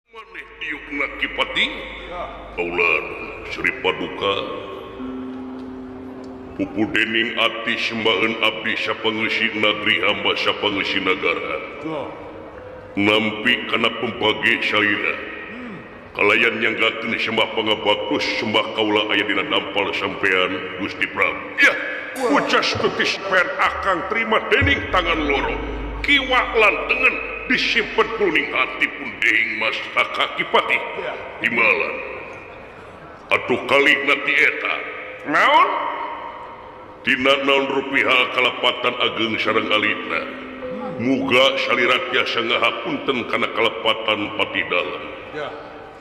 Maneh diukna Ki Pati? Kaula Sri Paduka. Pupu dening ati sembaheun abdi sapangeusi nagri hamba sapangeusi nagara. Nampi kana pembagi salira. Kalayan nyanggakeun sembah pangabaktos sembah kaula aya dina dampal sampean Gusti Prabu. Ya, ucas tutis pen akang terima dening tangan loro. Kiwa lan tengen disimpen kuning hati pun dehing mas Ki Pati. Himalan. Atuh kali nanti eta. Naon? Tina naon rupiah kalepatan ageng sareng alitna. Muga salirat tiasa ngahapunten kana kalepatan pati dalem.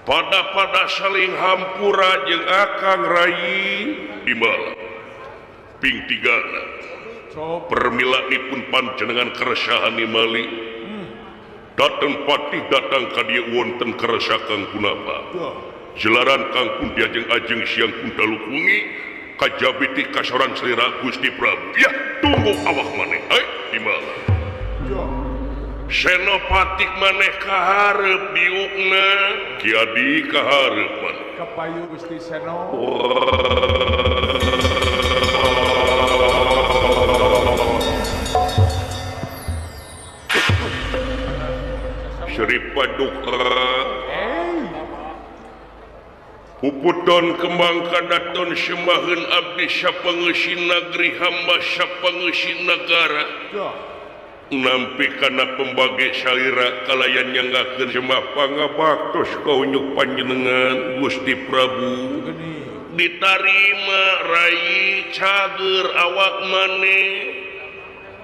Pada-pada saling hampura jeung akang rayi himalan. Ping tigana. Permilanipun panjenengan keresahan nimali. Dateng patih datang ka dieu wonten keresa kang punapa. Jelaran kang pun diajeng-ajeng siang pun dalu wengi kajabi ti kasoran selira Gusti Prabu. Ya, tunggu awak maneh. Hai, di mana? Senopati maneh kaharep diukna, Ki Adi kaharep maneh. Kapayu Gusti Seno. Sri Paduka. Puputon kembang kadaton semaheun abdi sapangeusi nagri hamba sapangeusi nagara. Nampi kana pembagi salira kalayan nyanggakeun sembah pangabaktos kaunyuk panjenengan Gusti Prabu. Ditarima rai cager awak maneh.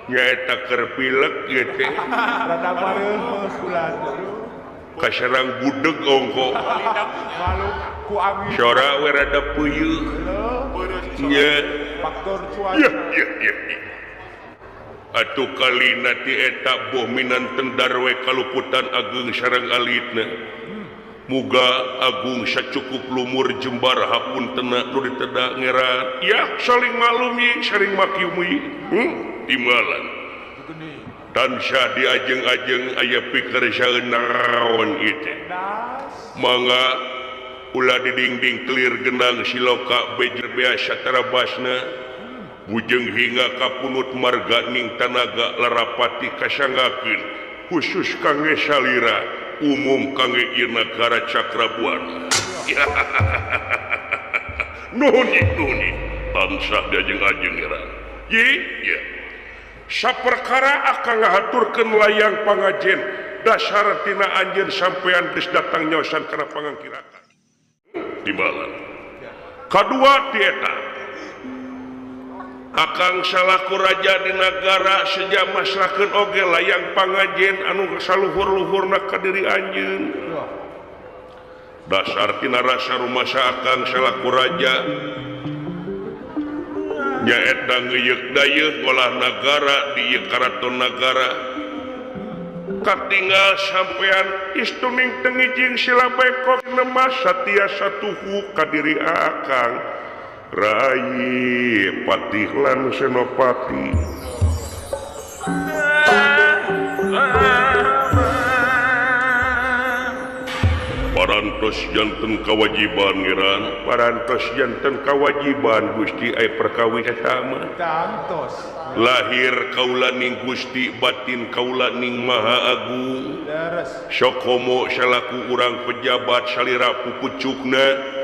Nyaeta keur pilek ieu teh. Rada bareuh kula. Kaserang budeg ongko. Ku angin. Sora we rada puyuh. Nya. Faktor cuaca. Ya, ya, ya. Atuh kalina ti eta boh minanten darwe kaluputan ageng sareng alitna. Muga agung sacukup lumur jembar hapuntena nu diteda ngera. Ya, saling maklumi, saling makiumi. Timbalan. Tansah diajeng-ajeng aya pikersaan naon ieu teh. Mangga ulah didingding kelir genang siloka bejer biasa tarabasna. Bujeng hingga kapunut marga ning tanaga larapati kasanggakeun khusus kangge salira umum kangge ieu nagara Cakrabuana. Nuhun nuhun tansah diajeng-ajeng ngeran. Ye ya. Saperkara akang ngahaturkeun layang pangajen dasar tina anjeun sampean geus datang nyaosan kana pangangkirakan. Timbalan. Kadua ti eta akang salaku raja di nagara seja masrahkeun oge layang pangajen anu saluhur-luhurna ka diri anjeun. Dasar tina rasa rumasa akang salaku raja nyaeta ngeuyeuk dayeuh ngolah nagara di ieu karaton nagara. Katinggal sampean istuning tengijing sila bengkok nemas satia satuhu ka diri akang. Rai Patih lan Senopati. Parantos janten kawajiban ngeran, parantos janten kawajiban Gusti ai perkawis eta mah. Tantos. Lahir kaula ning Gusti, batin kaula ning Maha Agung. Sokomo salaku urang pejabat salira pupucukna.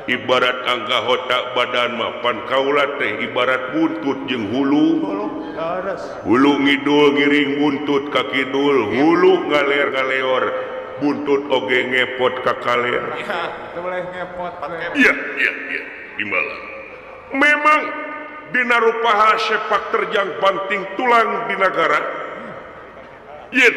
Ibarat angga hotak badan mapan kaula teh ibarat buntut jeung hulu. Hulu ngidul ngiring buntut ka kidul, hulu ngaler ngaleor, buntut oge ngepot ka kaler. Iya, iya, iya, timbalan. Memang dina rupaha sepak terjang banting tulang di nagara. Yen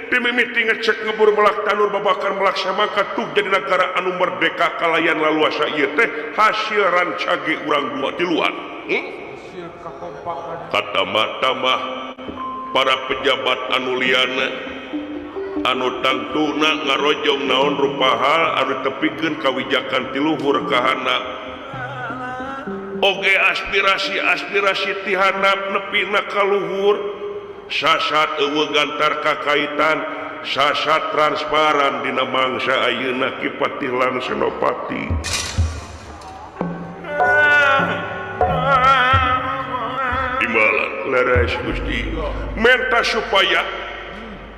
dimimiti ngecek ngebur melak tanur babakan melak samangka tuh jadi negara anu merdeka kalayan laluasa ieu teh hasil rancage urang dua tiluan. Katambah-tambah para pejabat anu liana anu tangtuna ngarojong naon rupa hal anu tepikeun kawijakan ti luhur ka handap. Oge aspirasi-aspirasi ti handap nepina ka luhur. Sasat eueuh gantar kakaitan Sasat transparan dina mangsa ayeuna Ki Patih lan Senopati. Imbalan leres Gusti menta supaya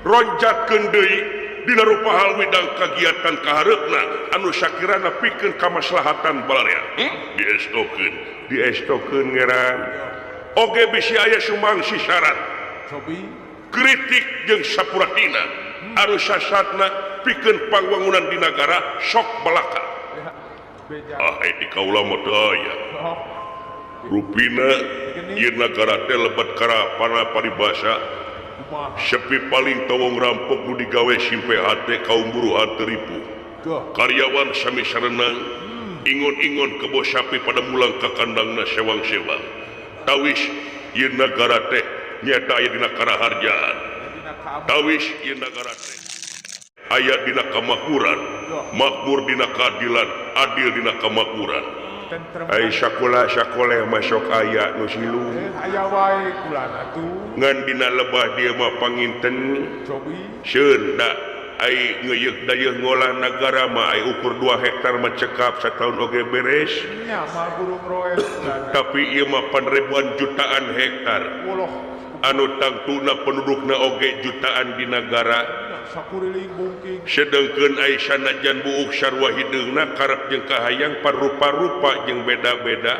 ronjatkeun deui dina rupa hal widang kagiatan kahareupna anu sakirana pikeun kamaslahatan balarea. Diestokeun, diestokeun ngeran. Oge bisi aya sumangsi syarat. Kritik jeung sapuratina anu sasatna pikeun pangwangunan di nagara sok balaka. Ah di kaula mah teu aya. Rupina ieu nagara teh lebet kana paribasa sepi paling tawong rampok nu digawe simpe hate kaum buruhan teu ripuh. Karyawan sami sarenang ingon-ingon kebo sapi pada mulang ka kandangna sewang-sewang. Tawis ieu nagara teh nyata aya dina karaharjaan. Tawis ieu nagara teh aya dina kamakmuran, makmur dina keadilan, adil dina kamakmuran. Ai sakola sakoleh masuk aya nu silu. Aya wae kulana atuh. Ngan dina lebah dieu mah panginten. Seun da ai ngeuyeuk dayeuh ngolah nagara mah ai ukur 2 hektar mah cekap sataun oge beres. Nya mah burung roes kulana. Tapi ieu mah pan ribuan jutaan hektar. Anu tangtuna pendudukna oge jutaan di nagara. Sedengkeun ai sanajan buuk sarua hideungna karep jeung kahayang parupa-rupa jeung beda-beda.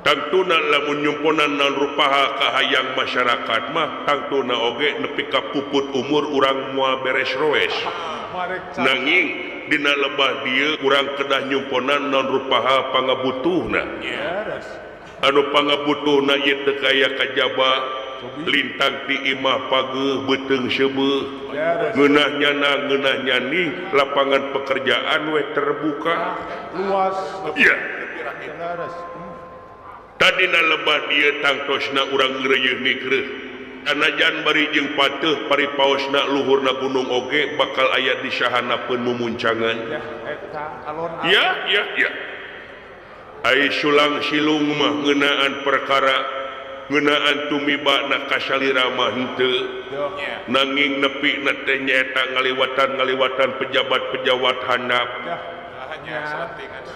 Tangtuna lamun nyumponan naon rupaha kahayang masyarakat mah tangtuna oge nepi ka puput umur urang moal beres roes. Nanging dina lebah dieu urang kedah nyumponan naon rupaha pangabutuhna. Anu pangabutuhna ieu teu kaya kajaba lintang ti imah pageuh beuteung seubeuh ngeunah nyana ngeunah nyani lapangan pekerjaan we terbuka luas. Iya. Tadina lebah dieu tangtosna urang ngreuyeung nikreuh. Sanajan bari jeung pateuh paripaosna luhurna gunung oge bakal aya di sahanapeun mumuncangan. Ya ya ya. Ai sulang silung mah ngeunaan perkara ngeunaan tumiba na kasalira mah henteu. Nanging nepi na teh nyaeta ngaliwatan-ngaliwatan pejabat-pejabat handap.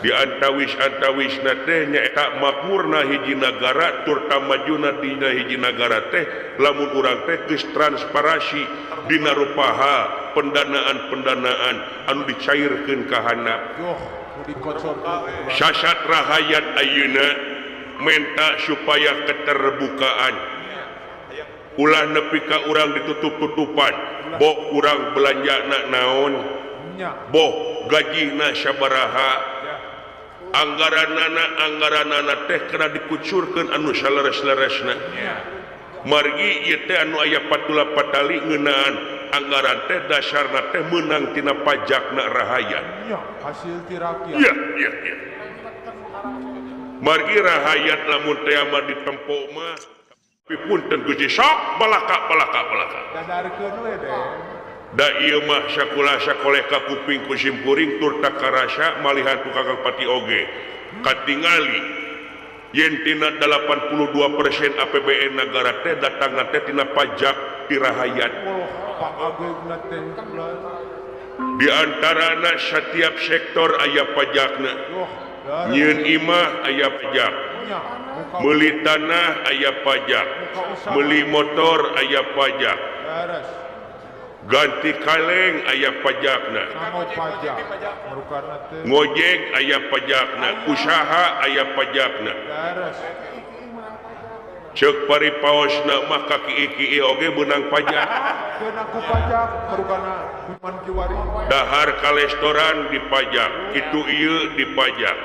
Di antawis-antawis na teh nyaeta makmurna hiji nagara tur tamajuna dina hiji nagara teh lamun urang teh geus transparasi dina rupaha pendanaan-pendanaan anu dicairkeun ka handap. Sasat rahayat ayeuna menta supaya keterbukaan ulah nepi ka urang ditutup-tutupan boh urang belanjana naon boh gajihna sabaraha anggaranana teh kena dikucurkeun anu saleres-leresna margi ieu teh anu aya patula patali ngeunaan anggaran teh dasarna teh meunang tina pajakna rahayat hasil ti rakyat. Iya iya iya. Margi rahayat lamun teh mah ditempo mah tapi punten Gusti sok balaka balaka balaka dadarkeun we deh. Da ieu mah sakola sakoleh ka kuping ku simkuring tur takarasa malihan ku Kakang Pati oge katingali yen tina 82% APBN nagara teh datangna teh tina pajak ti rahayat. Di antarana setiap sektor aya pajakna. Nyieun imah aya pajak, meuli tanah aya pajak, meuli motor aya pajak, ganti kaleng aya pajakna, ngojek aya pajakna, usaha aya pajakna. Ceuk paripaosna mah ka kieu-kieu oge beunang pajak. Dahar ka restoran dipajak, kitu ieu dipajak.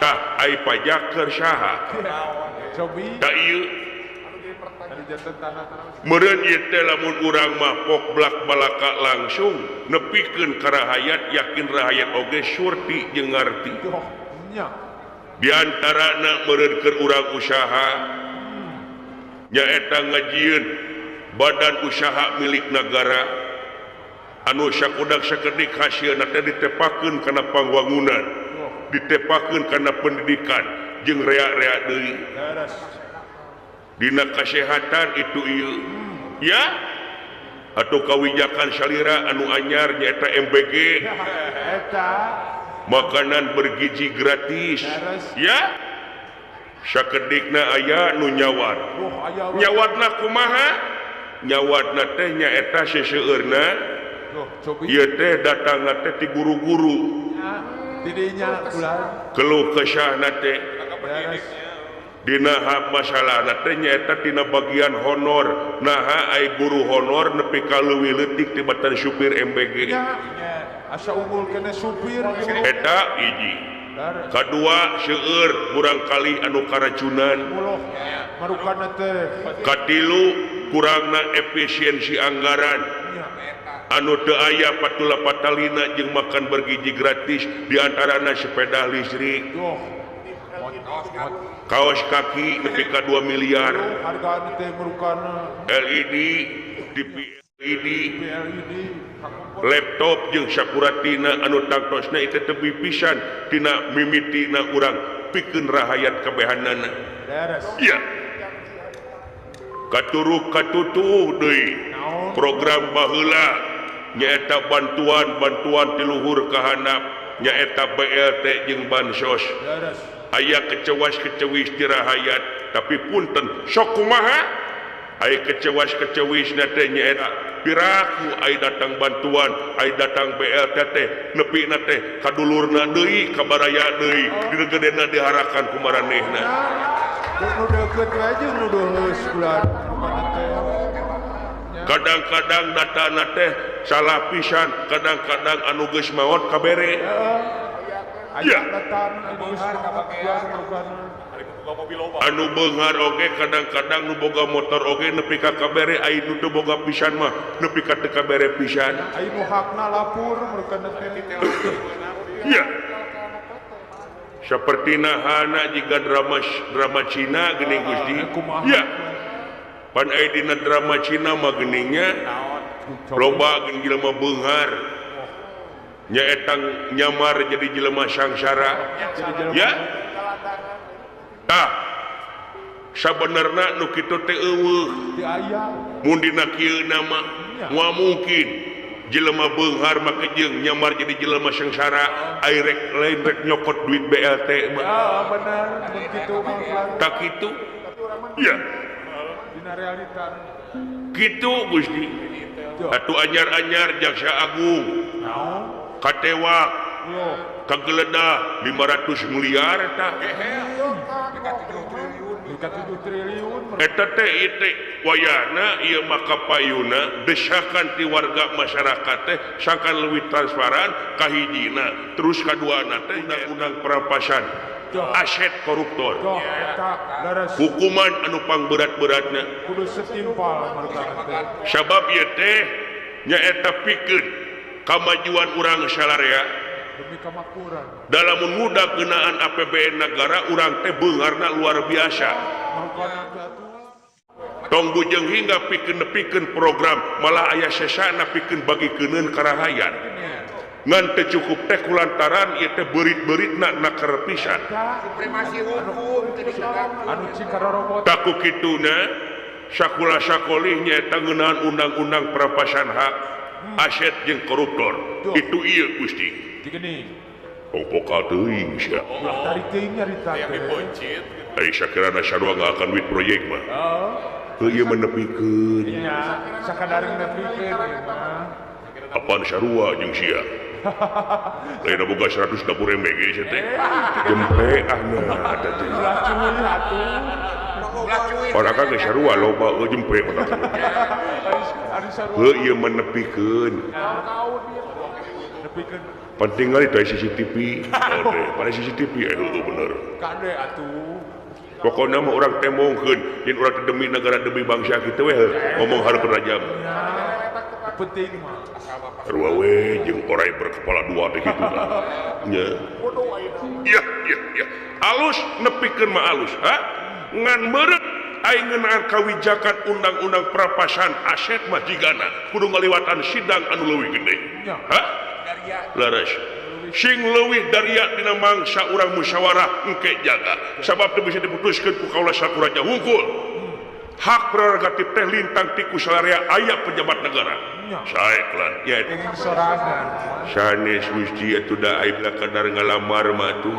Tah ai pajak keur saha? Tah ieu meureun ieu teh lamun urang mah pokblak balaka langsung nepikeun ka rahayat yakin rahayat oge surti jeung ngarti. Di antarana meureun keur urang usaha nyaeta ngajieun badan usaha milik nagara anu sakudak sakedik hasilna teh ditepakeun kana pangwangunan, ditepakeun kana pendidikan jeung rea-rea deui. Dina kasehatan itu ieu. Ya. Atau kawijakan salira anu anyar nyaeta MBG eta makanan bergizi gratis ya sakedikna aya nu nyawat nyawatna kumaha nyawatna teh nyaeta seseueurna ieu teh datangna teh ti guru-guru tidinya ulah keluh kesahna teh dina hak masalahna teh nyaeta tina bagian honor naha ai guru honor nepi ka leuwih leutik tibatan supir MBG asa unggul kene supir eta hiji kadua seueur murangkali anu karacunan marukana teh katilu kurangna efisiensi anggaran anu teu aya patula patalina jeung makan bergizi gratis diantarana sepeda listrik kaos kaki nepi ka 2 miliar LED TV LED laptop jeung sakuratina anu tangtosna itu tebi pisan tina mimitina urang pikeun rahayat kabehanana ya katuruk katutuh deui program baheula nyaeta bantuan-bantuan ti luhur ka handap nyaeta BLT jeung bansos aya kecewas-kecewis ti rahayat tapi punten sok kumaha aya kecewas-kecewis na teh nyaeta piraku aya datang bantuan aya datang BLT teh nepina teh kadulurna deui ka baraya deui digedena diharakan ku maranehna nu deukeut we jeung nu geus bulan kadang-kadang datana teh salah pisan kadang-kadang anu geus maot kabere ya anu beunghar oge kadang-kadang nu boga motor oge nepi ka kabere ai nu teu boga pisan mah nepi ka teu kabere pisan ai nu hakna lapur merukana teh ya saperti nahana jiga drama Cina geuning Gusti ya pan ai dina drama Cina mah geuningnya loba geuning jelema beunghar nyaeta nyamar jadi jelema sangsara ya tah sabenerna nu kitu teh eueuh mun dina kieu mah moal mungkin jelema beunghar make jeung nyamar jadi jelema sangsara ai rek lain rek nyokot duit BLT mah bener mun kitu mah tah kitu ya dina realita kitu Gusti atuh anyar-anyar Jaksa Agung katewa kageledah 500 miliar tah eta teh ieu teh wayahna ieu mah kapayuna desakan ti warga masyarakat teh sangkan leuwih transparan kahijina terus kaduana teh undang-undang perampasan aset koruptor hukuman anu pangberat-beratna kudu setimpal sabab ieu teh nyaeta pikeun kamajuan urang salarea demi kamakmuran dalam mudah ngeunaan APBN negara urang teh beungharna luar biasa tong bujeng hingga pikeun nepikeun program malah aya sesana pikeun bagikeunkeun ka rahayat ngan teu cukup teh kulantaran ieu teh beurit-beuritna naker pisan supremasi hukum teu anu cikarorobot taku kituna sakula sakolih nyaeta ngeunaan undang-undang perampasan hak aset jeung koruptor itu ieu Gusti tong pokal teuing sia ulah tarik teuing nyarita teh ai sakirana sarua ngaakan duit proyek mah heuh ieu mah nepikeun nya sakadaring nepikeun ieu mah apaan sarua jeung sia lain boga 100 dapur MBG sia teh jempe ahna eta teh ulah cuy atuh orang kan geus sarua loba euy jempe mah heuh ieu mah nepikeun penting kali dari CCTV pada CCTV heuh bener kade atuh pokokna mah urang temongkeun yen urang teh demi negara demi bangsa kitu we ngomong hareupeun raja penting mah sarua we jeung orai berkepala dua teh kitu tah nya ya ya ya alus nepikeun mah alus ha ngan meureut ai ngeunaan kawijakan undang-undang perampasan aset mah jigana kudu ngaliwatan sidang anu leuwih gede ha laras sing leuwih daria dina mangsa urang musyawarah engke jaga sabab teu bisa diputuskeun ku kaula sakuraja hungkul Hak prerogatif teh lintang ti ku salarea aya pejabat negara. Saeklan nya sorangan. Sanes Gusti atuh da aing kadar ngalamar mah atuh.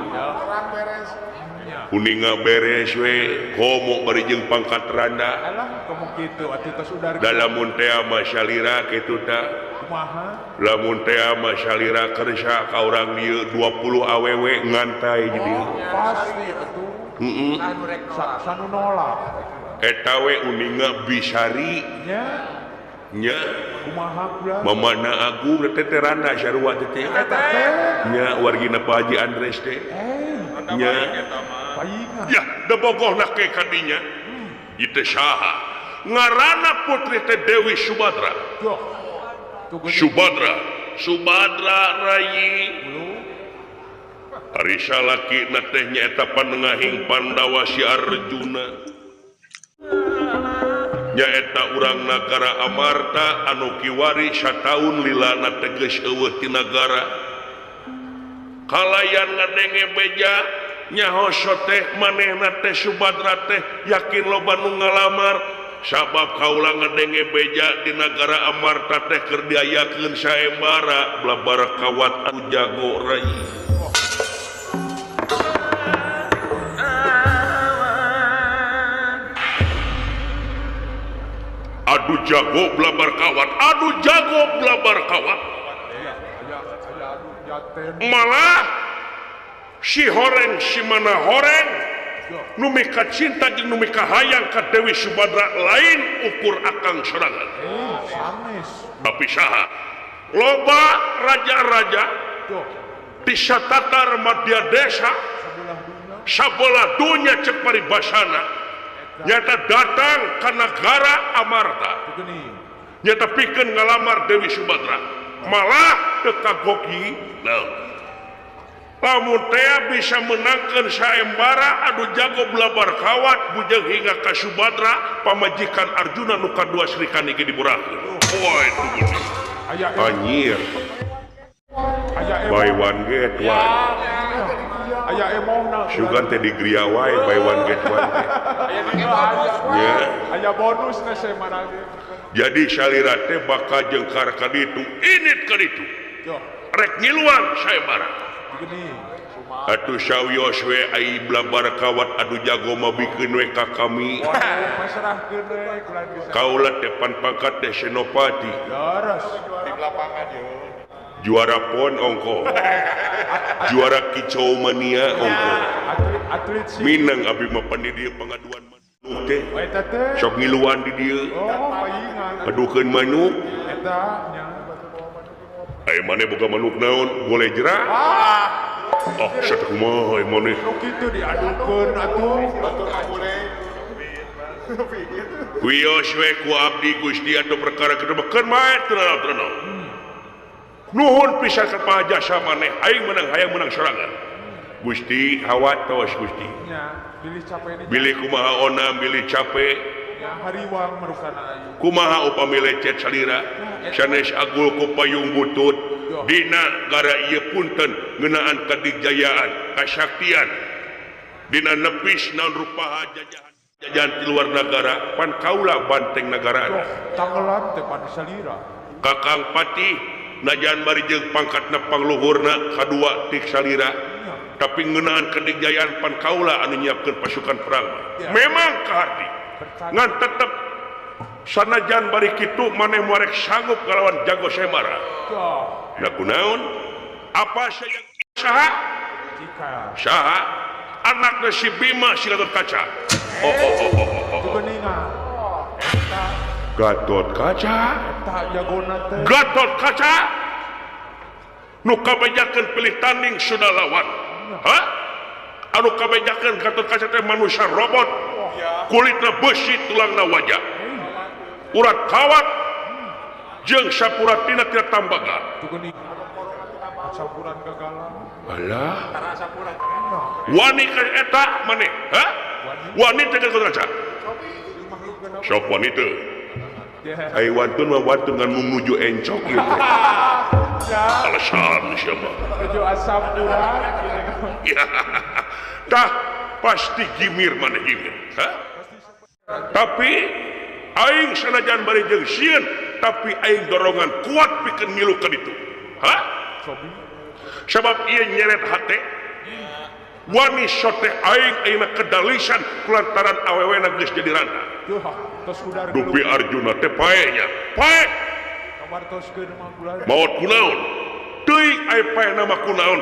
Kuninga beres we komo bari jeung pangkat randa. Alah komo kitu atuh tos udar. Da lamun teh mah salira kitu ta. Kumaha? Lamun teh mah salira kersa ka urang dieu 20 awewe ngantai di dieu. Pasti atuh. Heeh. Sanu nolak. Eta we uninga bisari. Nya. Nya. Kumaha kula? Mamana agung teh teh randa sarua teh teh. Eta teh. Nya wargina Pak Haji Andres teh. Nya. Ya, da bogohna ke kadinya. Ieu teh saha? Ngaranna putri teh Dewi Subadra. Subadra, Subadra rayi. Ari salakina teh nyaeta panengahing Pandawa si Arjuna. Nyaeta urang nagara Amarta anu kiwari sataun lilana teh geus eueuh ti nagara. Kalayan ngadenge beja nyaho teh manehna teh Subadra teh yakin loba nu ngalamar sabab kaula ngadenge beja di nagara Amarta teh keur diayakeun saembara blabar kawat anu jago rai. Adu jago blabar kawat, adu jago blabar kawat. Malah si horeng si mana horeng nu mika cinta jeung nu mika hayang ka Dewi Subadra lain ukur akang sorangan. Tapi saha loba raja-raja di satatar madya desa sabolah dunya cek paribasana nyata datang ka nagara Amarta nyata pikeun ngalamar Dewi Subadra malah teu kagoki naon. Lamun teh bisa menangkan saembara adu jago blabar kawat bujeng hingga ka Subadra pamajikan Arjuna nu kadua Sri Kandi ge diburahkeun. Wah itu geuning. Anjir. Buy one get one. Aya emongna. Sugan teh di griya wae buy one get one. Nya. Aya bonusna saembara ge. Jadi salira teh bakal jengkar ka ditu, init ka ditu. Rek ngiluan saembara. Atuh sawios we ai blabar kawat adu jago mah bikeun we ka kami. Kaula teh pan pangkat teh senopati. Juara pon ongko. Juara kicau mania ongko. Minang abi mah pan di dieu pangaduan manuk teh. Sok ngiluan di dieu. Adukeun manuk. Ai maneh boga manuk naon? Boleh jerah. Oh, satu kumaha maneh. Nu kitu diadukeun atuh. Wios we ku abdi Gusti atuh perkara kitu mah keun bae teu naon. Nuhun pisan ka pajasa maneh, aing menang hayang menang sorangan. Gusti hawatos Gusti. Nya, bilih cape ini. Bilih kumaha onam, bilih cape. Ya, hariwang merukan aing. Kumaha upami lecet salira, sanes agul ku payung butut. Dina gara ieu punten ngeunaan kadijayaan, kasaktian. Dina nepis naon rupaha jajahan jajahan ti luar nagara, pan kaula banteng nagara. Tanggelam teh pan salira. Kakang Patih najan bari jeung pangkatna pangluhurna kadua tik salira. Tapi ngeunaan kadijayaan pan kaula anu nyiapkeun pasukan perang. Memang kaharti. Ngan tetep sanajan bari kitu maneh moal rek sanggup ngalawan jago saembara. Nah kunaon? Apa saja saha? Saha? Anakna si Bima si Gatot Kaca. Oh oh oh oh oh. Gatot Kaca. Gatot Kaca. Nu kabejakeun pilih tanding sudah lawan. Hah? Anu kabejakeun Gatot Kaca teh manusia robot. Kulitna besi, tulangna wajah. Urat kawat jeung sapuratina tina tambaga. Alah. Wani ka eta maneh? Hah? Wani teh Gatot Kaca. Sok wani teu. Ai wantun mah wantun ngan menuju encok ieu teh. Alasan sia mah. Nuju asam urat. Tah pasti gimir maneh gimir. Hah? Tapi aing sanajan bari jeung sieun tapi aing dorongan kuat pikeun ngilu ka ditu. Hah? Sabab ieu nyeret hate wani sote aing ayeuna kedalisan kulantaran awewena geus jadi randa. Dupi Arjuna teh pae nya. Pae. Maot kunaon? Teuing aya pae nama kunaon?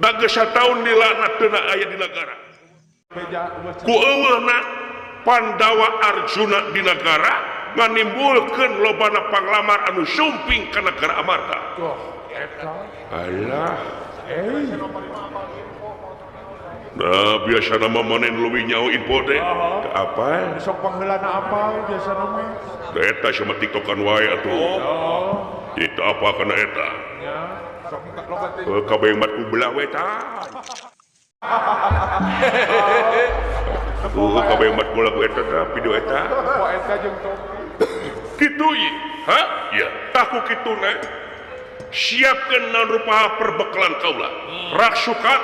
Da geus sataun dilaknat teu aya di nagara. Ku eueuhna Pandawa Arjuna di nagara nganimbulkeun lobana panglamar anu sumping ka nagara Amarta. Alah. Nah, biasa nama mana leuwih nyaho info teh? Apa? Sok pangheulana apa biasa nama? Da eta sama tiktokan wae atuh. Itu apa kana eta? Ya, sok loba teh. Kabeh mat ku belah we tah. Kabeh mat ku lagu eta tah video eta. Poe eta jeung topi. Kitu ieu. Ha? Iya, tah ku kituna. Siapkeun naon rupa perbekalan kaula. Raksuka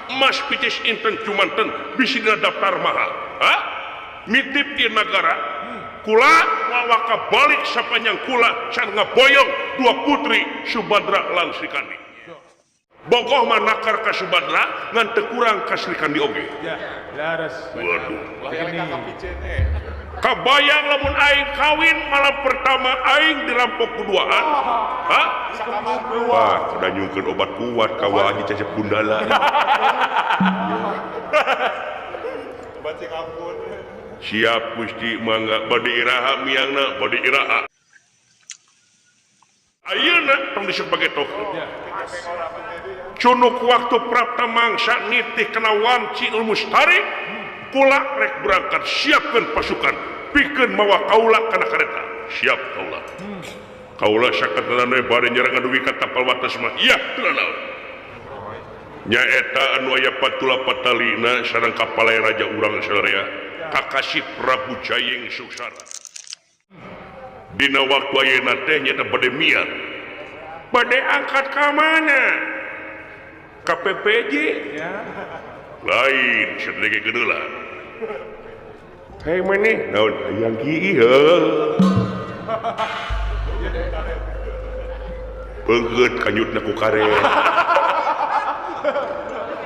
emas picis inten cumanten bisi dina daftar mahal. Ha? Nitip ieu nagara. Kula wawaka balik sapanjang kula can ngaboyong dua putri Subadra lan Srikandi. Bogoh mah nakar ka Subadra ngan teu kurang ka Srikandi oge. Ya, laras. Waduh. Kabayang lamun aing kawin malam pertama aing dirampok kuduaan. Hah? Wah, kuda nyungkeun obat kuat kawa aja cecep gundala. Obat sing ampun. Siap Gusti mangga bade iraha miangna bade iraha. Ayeuna tong disebut tokoh. Cunuk waktu prapta mangsa nitih kana wanci mustari kula rek berangkat siapkeun pasukan pikeun mawa kaula kana kareta. Siap kaula. Kaula sakatana bade nyerangan dugi ka tapal wates mah. Iya teu naon. Nyaeta anu aya patula patalina sareng kapalai raja urang sararea Kakasih Prabu Jayeng Suksara. Dina waktu ayeuna teh nyaeta bade miang. Bade angkat ka mana? Ka PPJ? Lain sedege gedeula. Hei maneh naon hayang kieu heuh. Beungeut kanyutna ku karet.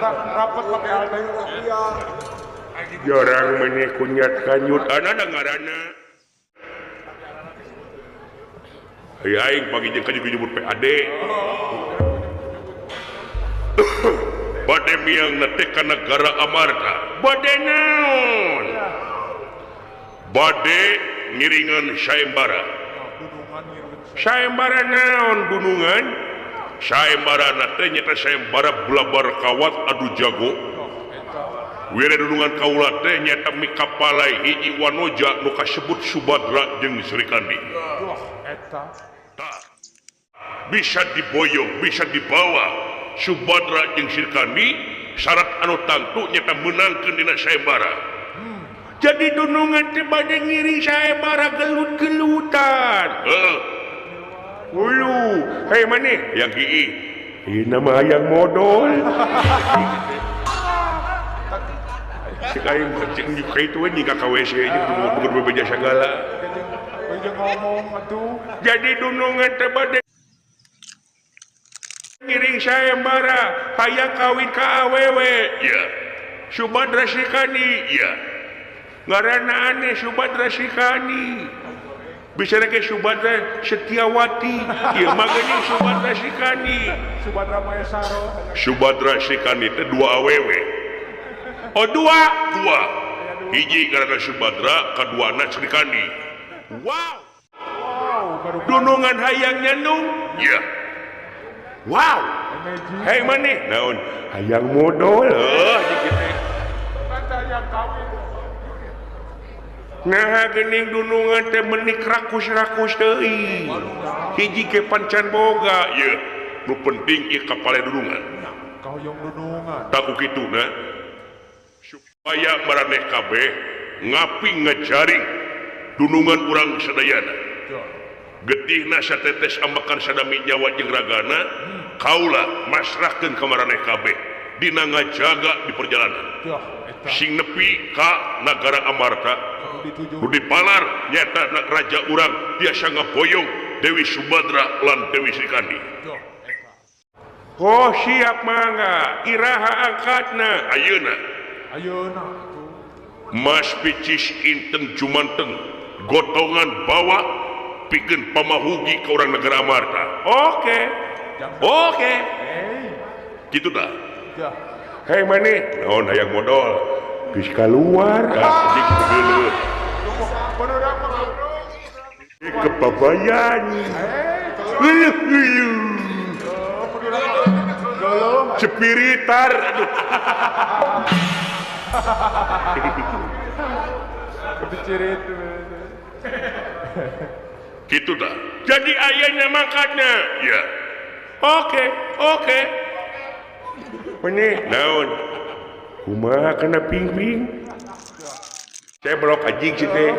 Rapet pake altai. Jorang maneh kunyat kanyut ana ngaranna. Ai aing pagi jeung kanyut nyebut PAD. Bade miang teh ka nagara Amarta. Bade naon? Bade ngiringan sayembara. Sayembara naon dunungan? Sayembara teh nyata sayembara bulabar kawat adu jago. Wire dunungan kaula teh nyata mikapalai hiji wanoja nu kasebut Subadra jeung Srikandi. Tah bisa diboyong, bisa dibawa Subadra jeung Srikandi syarat anu tangtu nyata meunangkeun dina sayembara. Jadi dunungan teh bade ngiring sayembara gelut-gelutan. Heuh. Ulu, hei maneh yang kieu. Ieu nama hayang modol. Cek aing cek ka itu we nyika ka WC jeung bukan bebeja sagala. Ngomong atuh. Jadi dunungan teh bade ngiring sayembara hayang kawin ka awewe. Ya. Subadra Srikandi. Ya. Ngaranna aneh Subadra Srikandi. Bisa lagi Subadra Setiawati. Ieu mah geuning Subadra Srikandi. Subadra Maesaro. Subadra Srikandi teh dua awewe. Oh dua, dua. Hiji ngaranna Subadra, kaduana Srikandi. Wow. Dunungan hayang nyandung. Ya. Wow. Hei maneh naon hayang modol. Heuh kitu. Nah geuning dunungan teh menik rakus-rakus teuing. Hiji ge pancan boga ye. Nu penting ieu kapale dunungan. Kahoyong dunungan. Tah ku kituna supaya maraneh kabeh ngapi ngajaring dunungan urang sadayana. Getihna satetes ambakan sadami nyawa jeung ragana, kaula masrahkeun ka maraneh kabeh. dina ngajaga di perjalanan. Sing nepi ka nagara Amarta. Nu dipalar nyaeta raja urang biasa ngaboyong Dewi Subadra lan Dewi Srikandi. Oh siap mangga, iraha angkatna ayeuna. Ayeuna. Mas picis inteng jumanteng gotongan bawa pikeun pamahugi ka urang negara Amarta. Oke. Oke. Gitu dah. Hei maneh, naon hayang modal? Geus kaluar anjing geuleuh. Kebabayan. Geuleuh geuleuh. Cepiritar aduh. Kebicirit. Gitu dah. Jadi ayahnya mangkatnya. Ya. Oke, oke. Ini naon? Kumaha kena ping-ping? Saya belok anjing sih teh.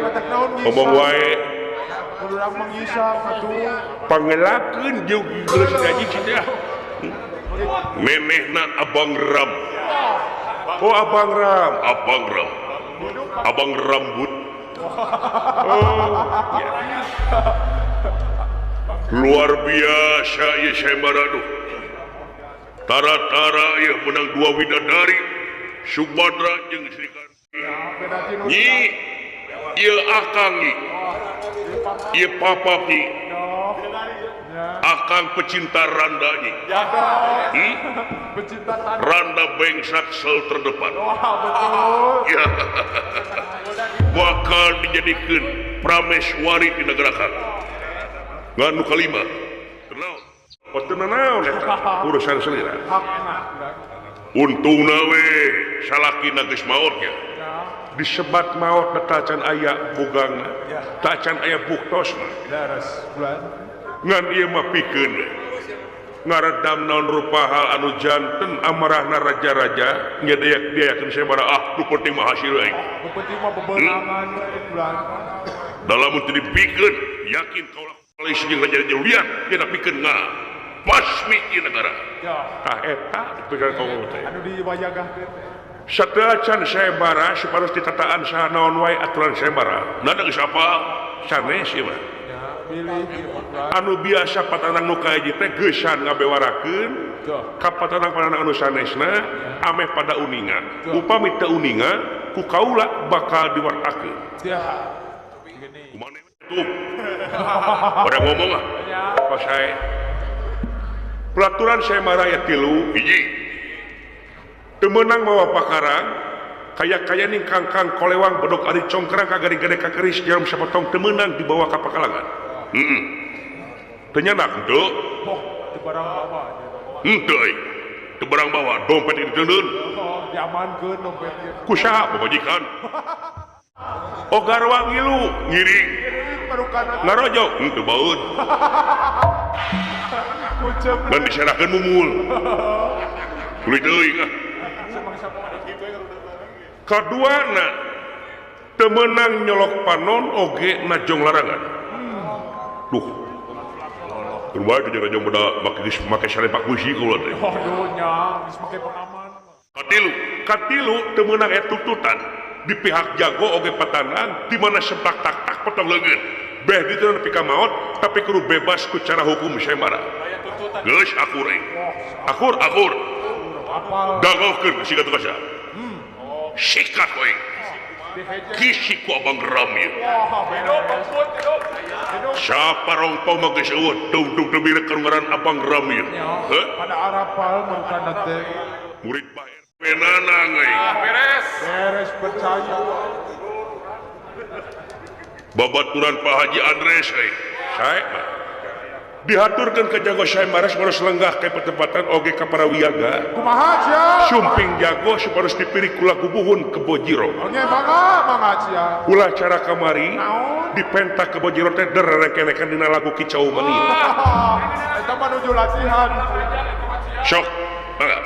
Ngomong wae. Pangelakeun jeung geus anjing sih teh. Nenehna Abang Ram. Oh Abang Ram, Abang Ram. Abang Rambut. Oh, ya. Luar biasa ya saya marah. Tara-tara ya menang dua widadari Subadra jeung Srikandi. Nyi ieu akang nyi. Ieu papa nyi. Akang pecinta Randa nyi. Randa bengsak sel terdepan. Ya. Bakal dijadikeun prameswari di negara kang. Ngan nu kalima. Kenal. Teu naon eta urusan selira. Untungna we salakina geus maot nya. Disebat maot na tacan aya bugangna, tacan aya buktosna. Ngan ieu mah pikeun we. Ngaredam naon rupa hal anu janten amarahna raja-raja nya diayakeun sabaraha ah nu penting mah hasil aing. Nu penting mah bebenangan bulan. Dalam teu dipikeun yakin kaula paling jeung raja-raja lian nya pikeun nga pasmi ieu negara. Tah eta dipikeun kaula teh. Anu diwayagahkeun teh. Sateuacan sayembara supados ditataan saha naon wae aturan sayembara. Nada geus apa sanes ieu mah. Anu biasa patanang nu kahiji teh geusan ngabewarakeun ka patanang-patanang anu sanesna ameh pada uninga. Upami teu uninga ku kaula bakal diwartakeun. Kumaha tuh? Orang ngomong ah. Pas sae. Pelaturan sayembara aya 3 hiji. Teu meunang mawa pakarang kaya-kaya ning kangkang kolewang bedog ari congkrang kagaring-gade ka keris jarum sapotong teu meunang dibawa ka pakalangan. Heeh. Teu nyanak henteu. Oh, teu barang bawa. Henteu euy. Teu barang bawa dompet diteundeun. Oh, diamankeun dompet ieu. Ku saha pamajikan? Oh garwa ngilu ngiring. Ngarojok henteu baeud. Ngan diserahkeun mumul. Kulit teuing ah. Kaduana teu meunang nyolok panon oge najong larangan. Duh. Keur wae teh rajong beda make geus make sarepak busi kaula teh. Aduh nya, geus make pengaman. Katilu teu meunang aya tuntutan di pihak jago oge patanang di mana sepak tak-tak potong leungeun. Beh ditu nepi ka maot tapi kudu bebas ku cara hukum sayembara. Geus akur euy. Akur akur. Dangokeun siga tukasa. Sikat we. Kisi ku Abang Ram ieu. Siapa rongpau mah geus eueuh dugdug demi ngaran Abang Ram ieu. Heuh? Pada arapal mangkana teh. Murid Pak RW nanang euy. Beres. Beres percaya. Babaturan Pak Haji Andres euy. Sae mah. Dihaturkeun ke jago sayembara supados lenggah ke petempatan oge ka para wiyaga. Kumaha sia? Sumping jago supados dipilih kula gubuhun Kebo Jiro. Oke, mangga mangga sia. Ulah cara kamari dipentak Kebo Jiro teh dererekenekan dina lagu Kicau Mania. Eta mah nuju latihan. Sok, mangga.